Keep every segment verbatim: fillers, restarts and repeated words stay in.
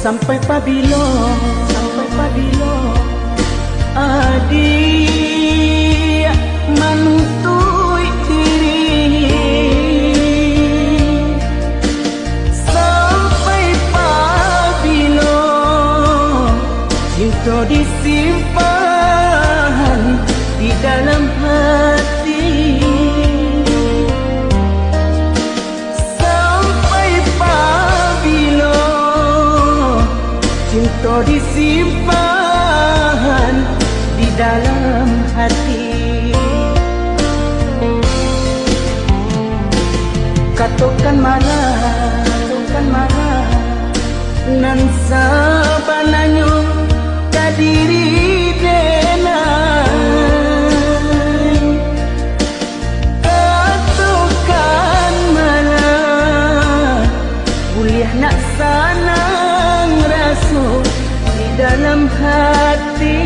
Sampai pabilo, sampai pabilo, adiak manuntuik diri? Sampai pabilo cinto disimpan di dalam hati? Sampai pabilo cinto disimpan di dalam hati? Katokan malah, katokan malah, nan sabananyo ka diri denai. Katokan malah, buliah nak sanang raso di dalam hati.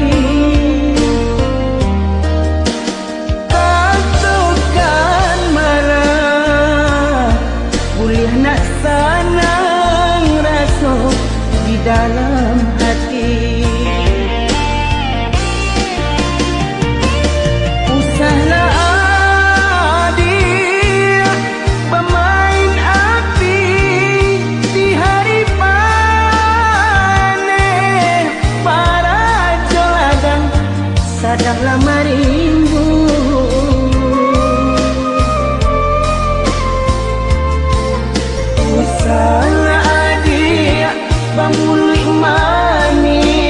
Katokan malah, buliah nak sanang raso di dalam hati. Usahlah adiak bamain api di hari paneh, barajo ladang sadang lah marimbuak. Usahlah adiak bamuluik manih,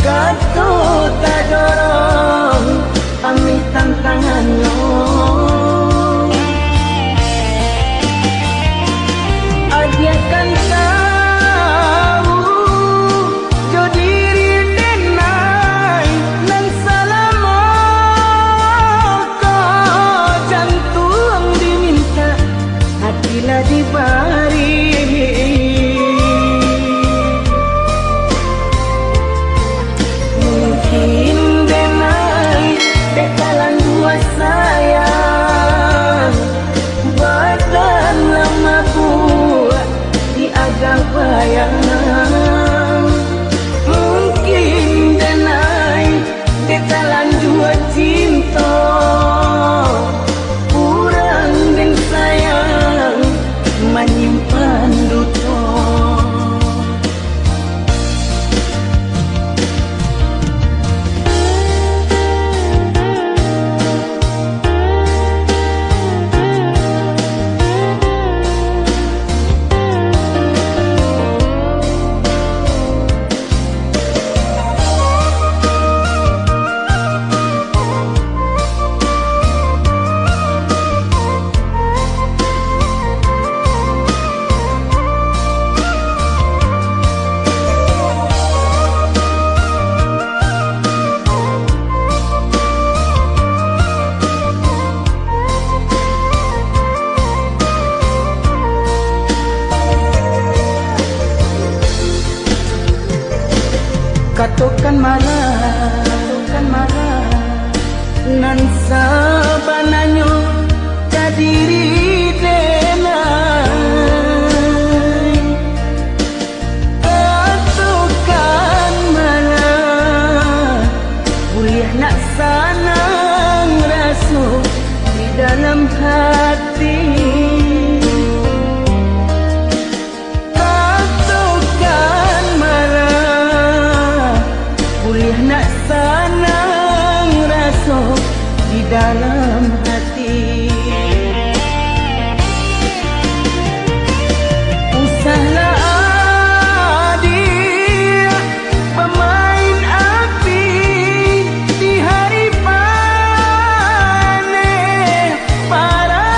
kato tadorong, ameh tantangannyo. Adiak kan tahu, jo diri denai nan salamo ko, jantuang dimintak, hati lah dibari. Mungkin denai dek talanjua sayang, badan lah mabuak di agang bayangan. Mungkin denai dek talanjua cinto, urang den sayang manyimpan duto. Katokan malah, katokan malah, nan sabananyo ka diri denai. Katokan malah, buliah nak sanang raso di dalam hati. Katokan malah, buliah nak sanang raso di dalam hati. Usahlah adiak bamain api di hari paneh, para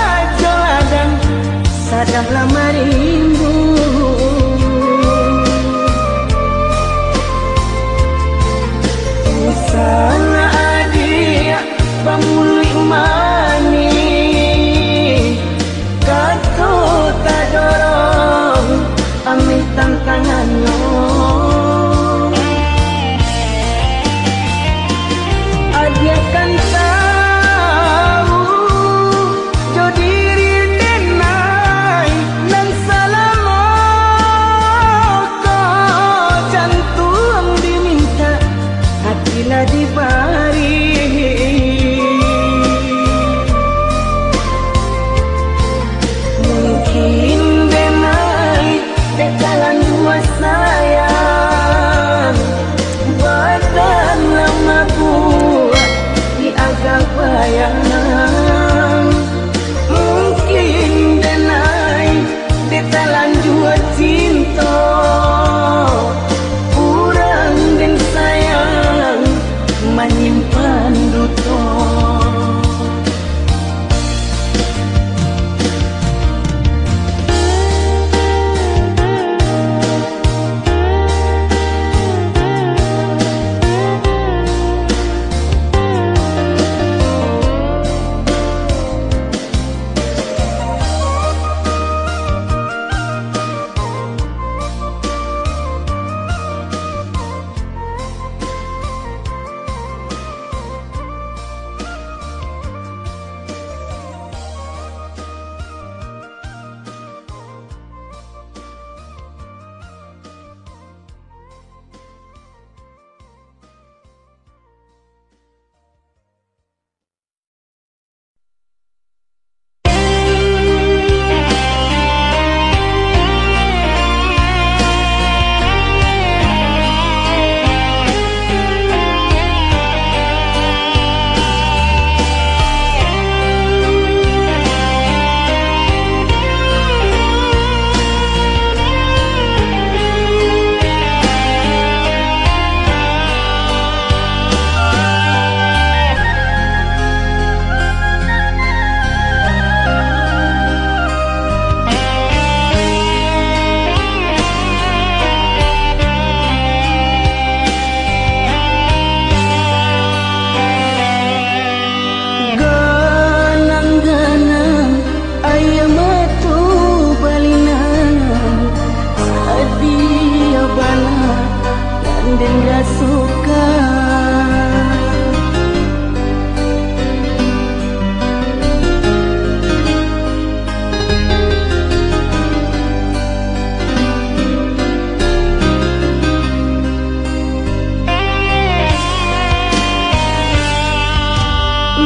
den rasokan.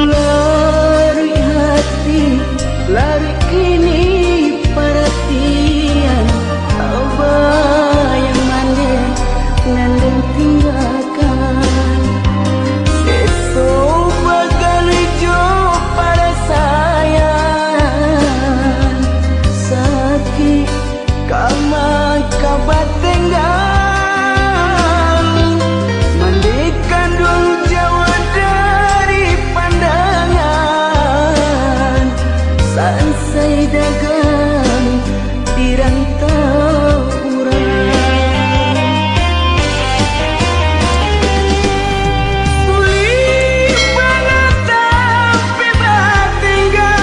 Laruik hati, laruik kini paratian, Abah yang mandeh nan den tinggakan. Seso bagaleh jo parasaian, sakik ka maka batenggang. Mandeh kanduang jauah dari pandangan, sansai dagang di rantau urang. Sulik bana tapi batenggang,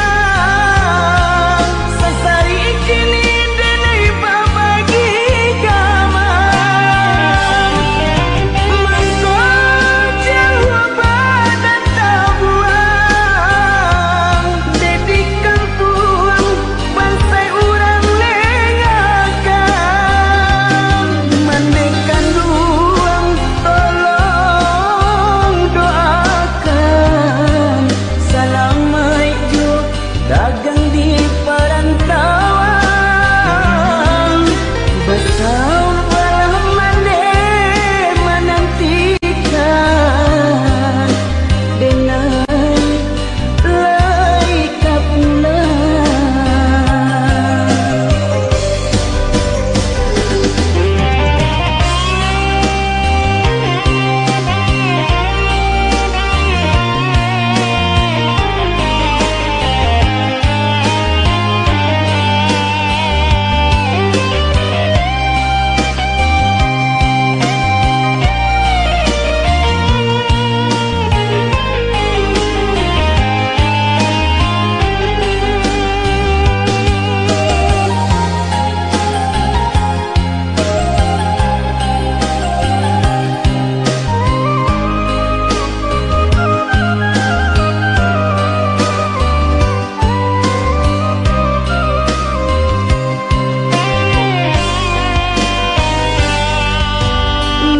sasari kini denai babagi kamar. Mangko jauah badan tabuang, dek di kampuang bansai urang nengakan. Mandeh kanduang, tolong doakan, salamaik juo dagang di parantauan. Basambalah mandeh manantikan, denai lai ka pulang.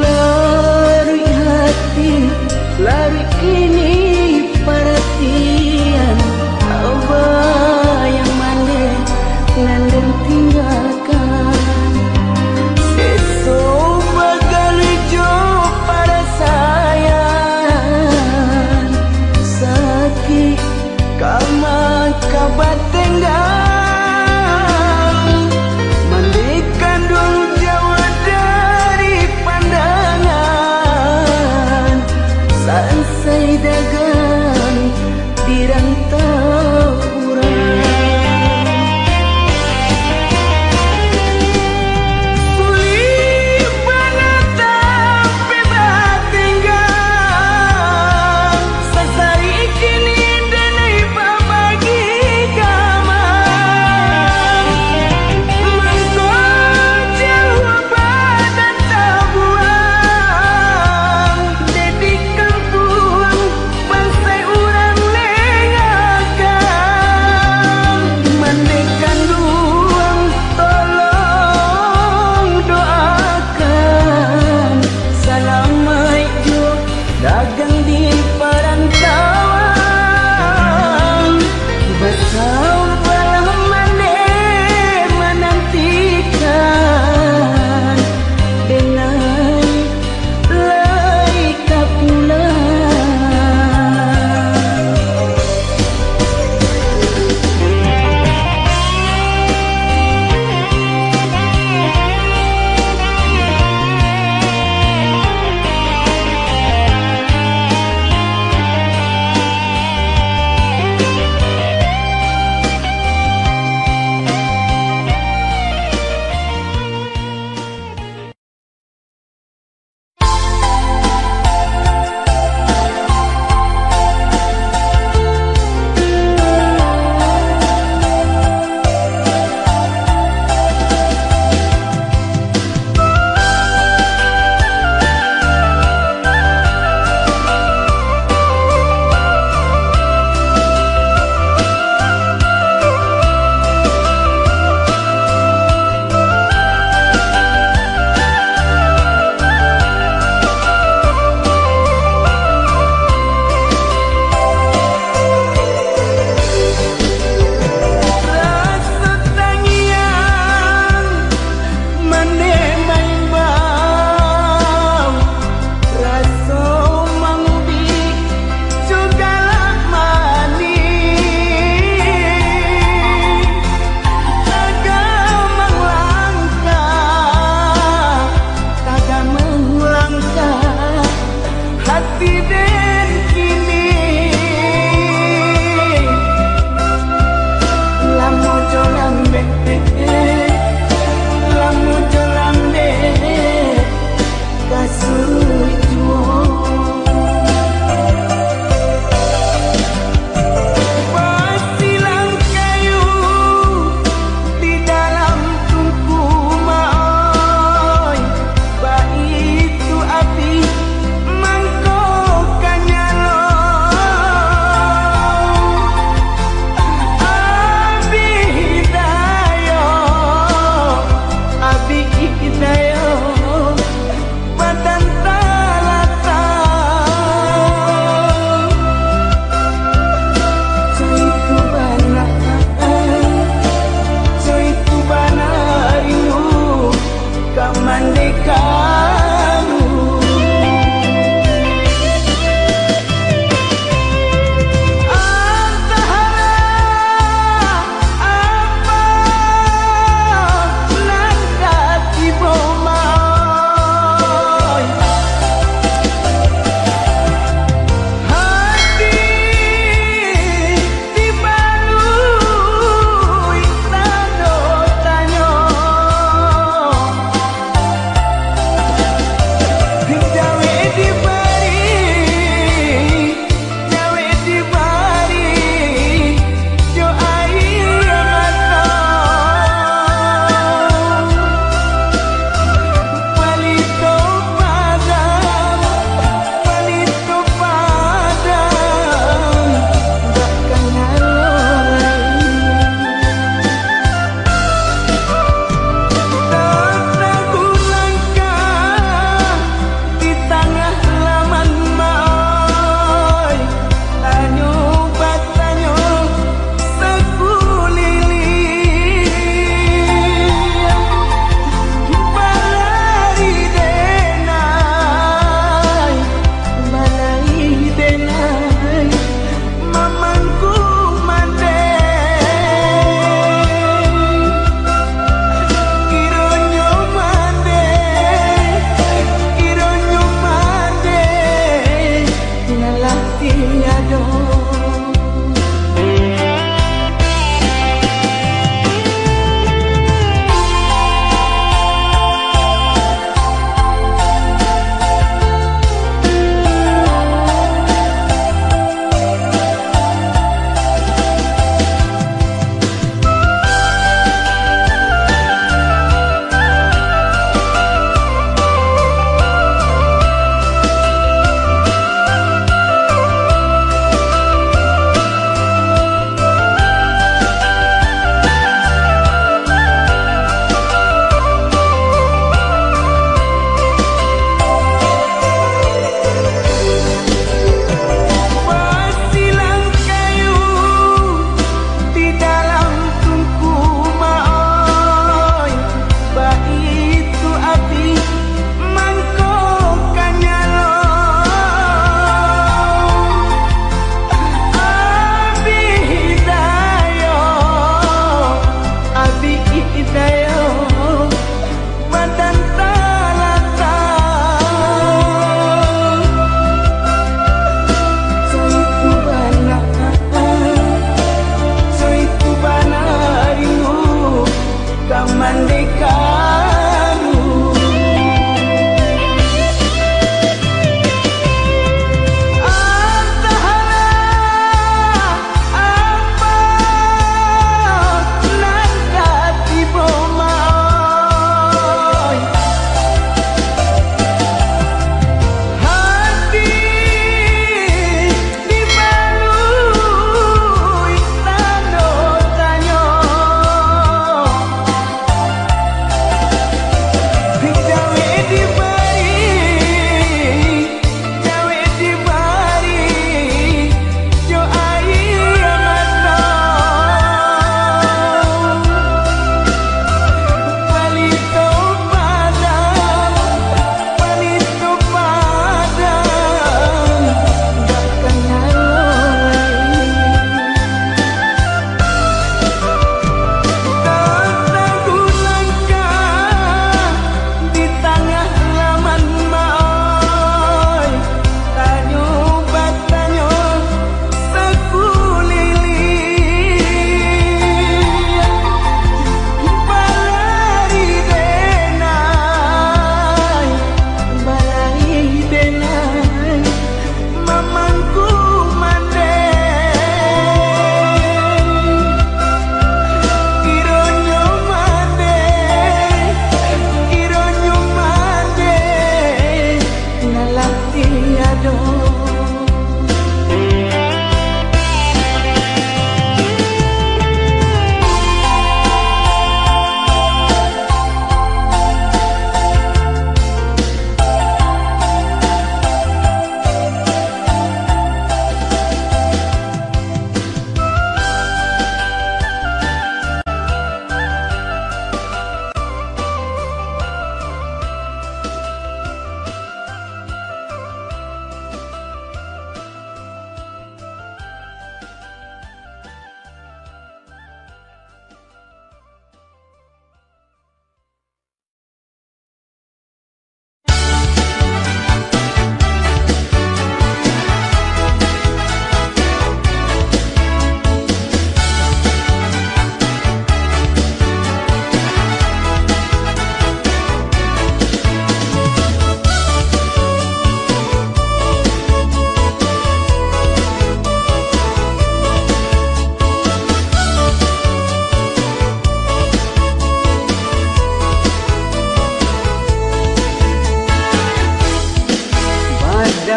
Laruik hati, laruik kini paratian, Abah yang mandeh nan den tinggakan. Seso bagaleh jo parasaian, sakik ka maka batenggang. Mandeh kanduang jauah dari pandangan, sansai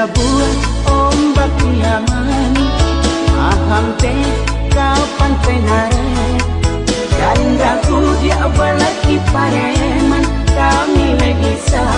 Buah ombak Yaman, mahampek ka pantai Naret. Janda budiak balaki pareman, kami lai bisa